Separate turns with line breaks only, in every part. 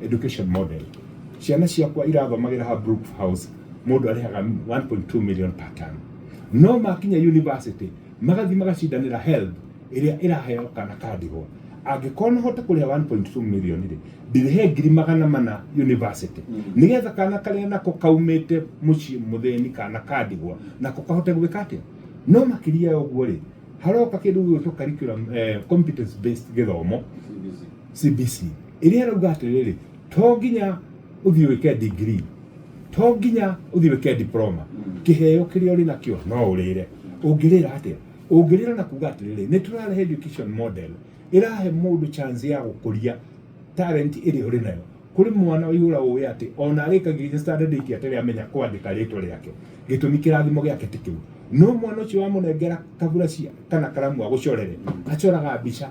Education model. Ciana ciakwa irathomagĩra ha Brook House, mũndũ arĩhaga 1.2 million per term, no makinya university magathiĩ magacindanĩra HELB ĩrĩa ĩraheo kana kandigwa. Angĩkorwo no hote kũrĩha 1.2 million rĩ, ndirĩhe 400,000 university nĩgetha kana karĩa nako kaumĩte mũciĩ mũthĩni kana kandigwa nako kahote gwĩka atĩa? No makĩria ya ũguo rĩ, haroka kĩndũ gĩgwĩtwo curriculum, competence based gĩthomo.
CBC.
CBC ĩrĩa ĩrauga atĩrĩrĩ, to nginya ũthiĩ wĩke degree, to nginya ũthiĩ wĩke diploma. Kĩheo kĩrĩa ũrĩ nakĩo no ũrĩre. Ũngĩrĩra atĩa? Ũngĩrĩra na kuga atĩrĩrĩ, nĩ tũrarehe education model ĩrahe mũndũ chance ya gũkũria talent ĩrĩa ũrĩ nayo. Kũrĩ mwana waihũra ũĩ atĩ ona arĩkagia nginya standard 8 atarĩ amenya kwandĩka rĩtwa rĩake, gĩtũmi kĩrathimo gĩake ti kĩu. No mwana ũcio wamũnengera kaburaci kana karamu agũcorere, acoraga mbica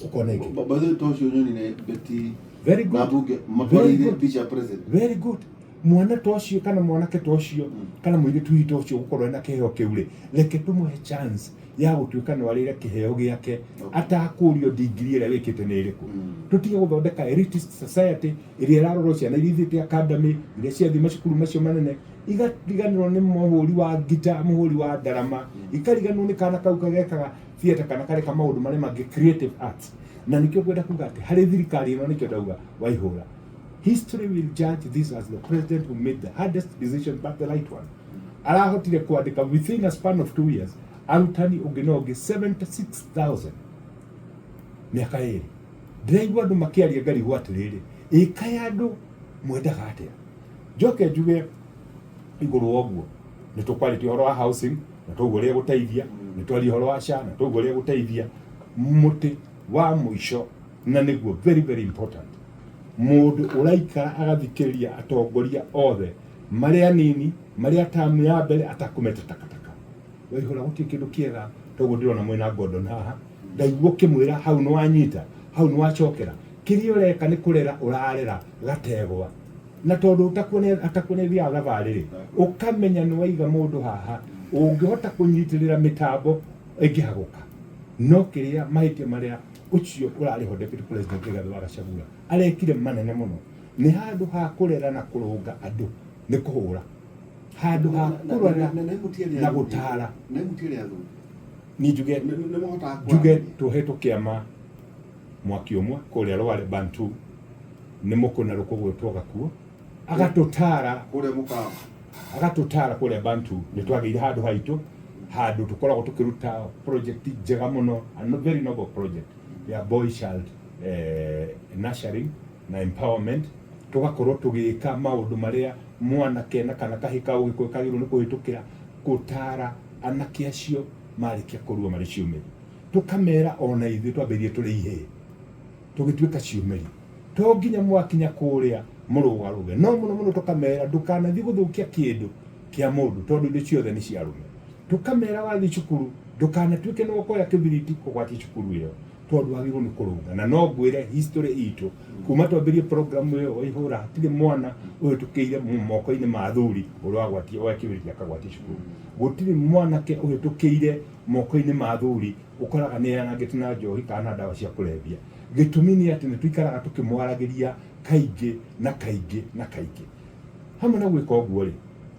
ũkona ĩngĩ.
By the way, to ũcio nyonire Betty
Very good.
na mbunge
Very
matwarĩire
good.
mbica ya president.
Very good. Mwana ta ũcio kana mwanake ta ũcio kana mũirĩtu witũ ũcio gũkorwo ena kĩheo kĩu rĩ, reke tũmũhe chance ya gũtuĩka no arĩre kĩheo gĩake atakũrio degree ĩrĩa wĩkĩte nĩ ĩrĩkũ. Tũtige gũthondeka elitist society ĩrĩa ĩrarorwo ciana iria ithiĩte academy, iria ciathiĩ macukuru macio manene, igariganĩrwo nĩ mũhũri wa ngita, mũhũri wa ndarama, ikariganĩrwo nĩ kana kau kagekaga theatre kana kareka maũndũ marĩa mangĩ, creative arts. Na nĩkĩo ngwenda kuga atĩ harĩ thirikari ĩno, nĩkĩo ndauga Waihũra, history will judge this as the president who made the hardest decision but the right one. Arahotire kwandĩka within a span of 2 years arutani ũngĩ na ũngĩ 76,000 mĩaka 2. Ndĩraigua andũ makĩaria ngarigwo atĩrĩrĩ, ĩka ya andũ mwendaga atĩa? Njoke njuge igũrũ wa ũguo, nĩ tũkwarĩtie ũhoro wa housing na tũguo ũrĩa gũteithia, nĩ twaria ũhoro wa SHA na tũguo ũrĩa gũteithia. Mũtĩ wa mũico, na nĩguo very very important, mũndũ ũraikara agathikĩrĩria atongoria othe marĩa anini, marĩa tamu ya mbere atakũmete takataka. Waihũra, gũtirĩ kĩndũ kĩega toguo ndĩrona mwĩna Gordon haha. Ndaigua ũkĩmwĩra hau nĩ wanyita, hau nĩ wacokera. Kĩrĩa ũreka nĩ kũrera ũrarera gategwa, na tondũ atakuo nĩ athiaga thabarĩ rĩ, ũkamenya nĩ waiga mũndũ haha ũngĩhota kũnyitĩrĩra mĩtambo ĩngĩhagũka. No kĩrĩa mahĩtia marĩa ũcio ũrarĩ ho Deputy President Rigathĩ wa Gachagua arekire manene mũno nĩ handũ ha kũrera na kũrũnga andũ nĩ kũhũra, handũ ha kũrora na gũtara.
Na mũtiarĩ athuri.
Ni njuge
Nĩ mũhotaga
njuge
kwaranĩria.
Tũhetwo kĩama mwaki ũmwe kũrĩa Rware Bantu nĩ mũkũna rũkũgwĩtwo gakuo agatũtara.
Kũrĩa mũkawa.
Agatũtara kũrĩa Bantu. Nĩ twagĩire handũ haitũ, handũ tũkoragwo tũkĩruta project njega mũno, a very noble project ya boy child nurturing na empowerment. Tũgakorwo tũgĩka maũndũ marĩa mwanake na kana kahĩ ka ũgĩkũyũ kagĩrĩirwo nĩ kũhĩtũkĩra, gũtara anake acio marĩkia kũrua marĩ ciũmĩri. Tũkamera ona ithuĩ twambĩrĩrie tũrĩ ihĩĩ, tũgĩtuĩka ciũmĩri, to nginya mwakinya kũrĩa mũrũgarũge. No mũno mũno tũkamera ndũkanathiĩ gũthũkia kĩndũ kĩa mũndũ tondũ indo ciothe nĩ cia arũme. Tũkamera wathiĩ cukuru ndũkanatuĩke nĩ ũkoya kĩbiriti kũgwatia cukuru ĩyo tondũ wagĩrĩirwo nĩ kũrũnga. Na no ngwĩre history itũ kuma twambĩrie program ĩyo, Waihũra, hatirĩ mwana ũhĩtũkĩire moko-inĩ ma athuri ũrĩa wagwatie oya kĩbiriti akagwatia cukuru. Gũtirĩ mwanake ũhĩtũkĩire moko-inĩ ma athuri ũkoraga nĩ yanangĩte na njohi kana na ndawa cia kũrebia. Gĩtũmi nĩ atĩ nĩ tũikaraga tũkĩmwaragĩria kaingĩ na kaingĩ na kaingĩ. Hamwe na gwĩka ũguo rĩ,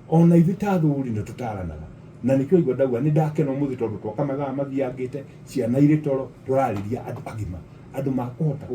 ona ithuĩ ta athuri nĩ tũtaranaga, na nĩkĩo igua ndauga nĩ ndakena ũmũthĩ tondũ twoka mathaa mathiangĩte, ciana irĩ toro, tũrarĩria andũ agima, andũ makũhota.